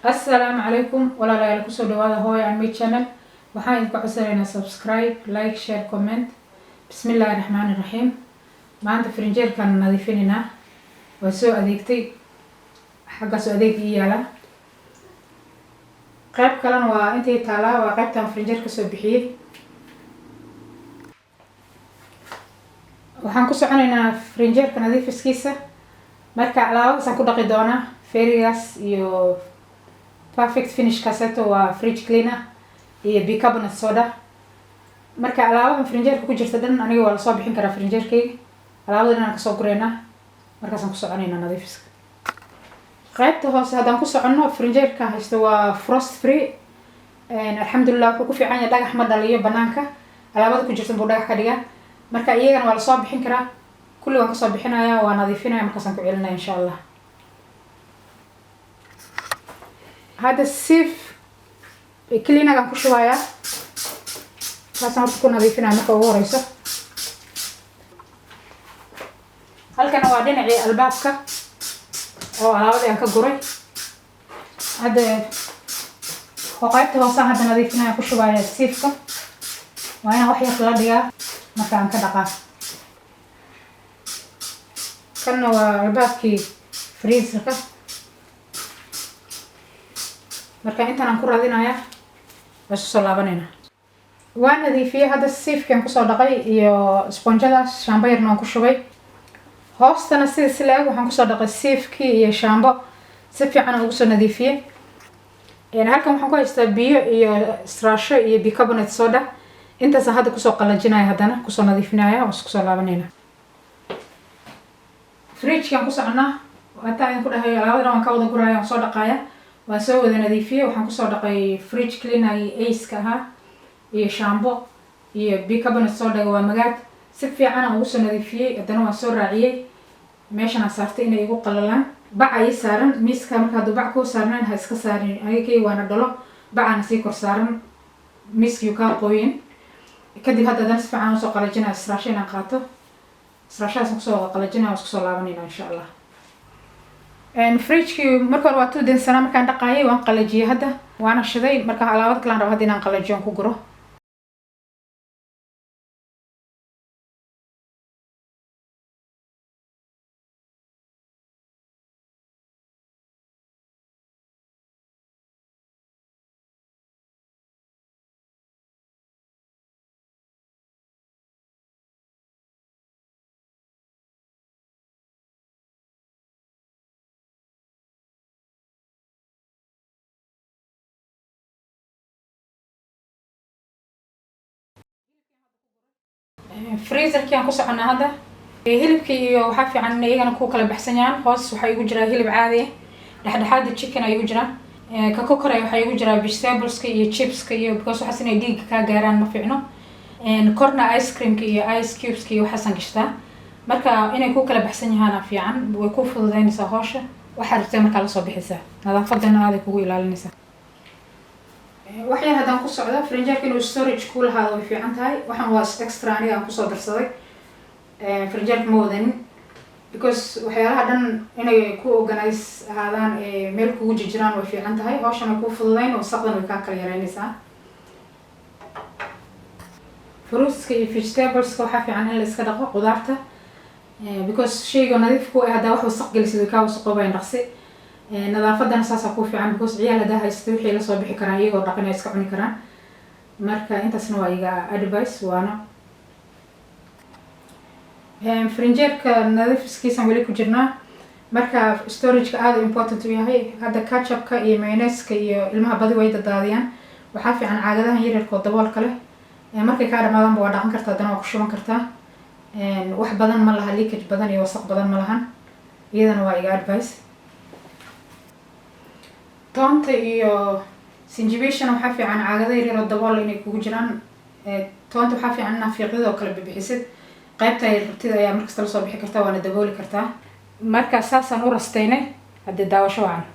Assalaamu calaykum walaalayaal, kusoo dhawaada Hooyo and Me channel. Waxaan idinku codsanaynaa subscribe, like, share, comment. Bismillaahi raxmaani raxiim. Maanta frinjeerkaan nadiifinaynaa. Waa soo adeegtay, xaggaasoo adeeg ii yaala. Qayb kalena waa intay taalaa, waa qaybtaan frinjeer kasoo bixiyey. Waxaan ku soconaynaa frinjeerka nadiifiskiisa. Marka alaabadaasaan ku dhaqi doonaa, Fairygaas iyo Perfect Finish kaseto, waa fridge cleaner, iyo bicarbonate soda. Marka alaabadan frinjeerka ku jirta dhan aniga waa lasoo bixin karaa frinjeerkayga. Alaabada dhan aan kasoo gureynaa, markaasaan ku soconaynaa nadiifiska. Qaybta hoose haddaan ku soconno, frinjeerka haysto waa frost free, alxamdulilah. Wuxuu ku fiican yahay dhagax ma dhaliyo banaanka, alaabada ku jirta buu dhagax ka dhigaa. Marka iyagana waa lasoo bixin karaa. Kulli waan kasoo bixinaya, waa nadiifinaya, markaasaan ku celinaya insha Allah. Hadda Cif cleanergaan ku shubayaa, saasaan horta ku nadiifinaya marka ugu horeyso. Halkana waa dhinacii albaabka oo alaabadii aan ka guray. Hadda oo qaybta hoosaan hadda nadiifinaya, ku shubaya Cifka. Waa inaan wax yar la dhigaa marka aan ka dhaqaa. Kanna waa albaabkii freezerka. Marka intaan aan ku raadinaya, waa isu soo laabanayna. Waa nadiifiyey hadda, Cifkaan kusoo dhaqay iyo sponjadaas, shaambo yarna waan ku shubay. Hoostana sida si la-eg waxaan kusoo dhaqay Cifkii iyo shaambo, si fiican ugu soo nadiifiyey. Halkan waxaan ku haystaa biyo iyo straasho iyo bicarbonate soda. Intaasaan hadda kusoo qalajinaya, haddana kusoo nadiifinaya, waan isku soo laabanayna. Fridgekaan ku soconaa. Hataa idin ku dhahay, alaabadana waan ka wada guraya, waan soo dhaqaaya. Waan soo wada nadiifiyey. Waxaan kusoo dhaqay fridge cleaner iyo aceka ahaa iyo shaambo iyo bicarbonate sodaga, waa magaad. Si fiican aan ugu soo nadiifiyey. Haddana waan soo raaciyey, meeshan aan saartay inay igu qalalaan. Bac ii saaran miiska. Marka hadduu bac kuu saarnayn, ha iska saarin. Aniga kay waana dhalo, bacaana sii kor saaran, miiskiyu kaa qooyin. Kadib hadda haddana si fiican usoo qalajinaya, israasho inaan qaato, israashadaas kusoo wada qalajinaya, waan isku soo laabanayna insha Allah. Fridgekii marka hore waa tuu dansanaa markaan dhaqaayay. Waan qalajiyey hadda, waana shiday. Marka alaabad kalaan rabo hadda inaan qalajiyo on ku guro. Freezerkii aan ku soconaa hadda. Hilibkii iyo waxaa fiican in iyagana ku kala baxsan yahaan. Hoos waxaa igu jiraa hilib caadi ah, dhexdhexaada chicken ay igu jiraa, ka ku koray waxaa igu jiraa vegetables-ka iyo chipska iyo, because waxaas inay dhiigga kaa gaaraan ma fiicno. Korna ice creamka iyo ice cubeska iyo waxaasaan gashtaa. Marka inay ku kala baxsan yahaana fiican, way ku fududeynaysaa howsha. Waxaa rabtay markaa lasoo bixaysaa, nadaafadana aaday kugu ilaalinaysaa. Wax yar haddaan ku socdo, frinjeerka inuu storage ku lahaado way fiican tahay. Waxaan waa extra aniga aan kusoo darsaday, frinjeerka ma wadanin, because waxyaalaha dhan inay ku organize ahaadaan, meel kugu jirjiraan way fiican tahay. Hawshan way kuu fududeyn, wasaqdan way kaa kala yareynaysaa. Fruitska iyo vegetables-ka waxaa fiican in la iska dhaqo, qudaarta, because shayga nadiif ku ah haddaa wax wasaq gelisid, way kaa wasaqoobayan dhaqsi. Nadaafadana saasaa kuu fiican, because ciyaal haddaa haysta, wixii lasoo bixi karaan iyagoo dhaqan ay iska cuni karaan. Marka intaasna waa iga advice. Waana frinjeerka nadiifiskiisaan weli ku jirnaa. Marka storageka aada important u yahay. Hadda ketchupka iyo mayonnaise-ka iyo ilmaha badi way dadaadiyaan. Waxaa fiican caagadahan yaryarka oo daboolka leh. Markay kaa dhamaadaanba waa dhaqan kartaa, haddana waa ku shuban kartaa. Wax badan ma laha, leakage badan iyo wasaq badan ma lahan. Iyadana waa iga advice. Toonta iyo sinjibishana waxaa fiican caagada yaryar oo dabool inay kugu jiraan. Toonta waxaa fiican inaad fiiqyada oo kale bibixisid. Qaybta ay rabtid ayaa markasta lasoo bixi kartaa, waana dabooli kartaa. Marka saasaan u rastaynay. Haddii daawasho wacan.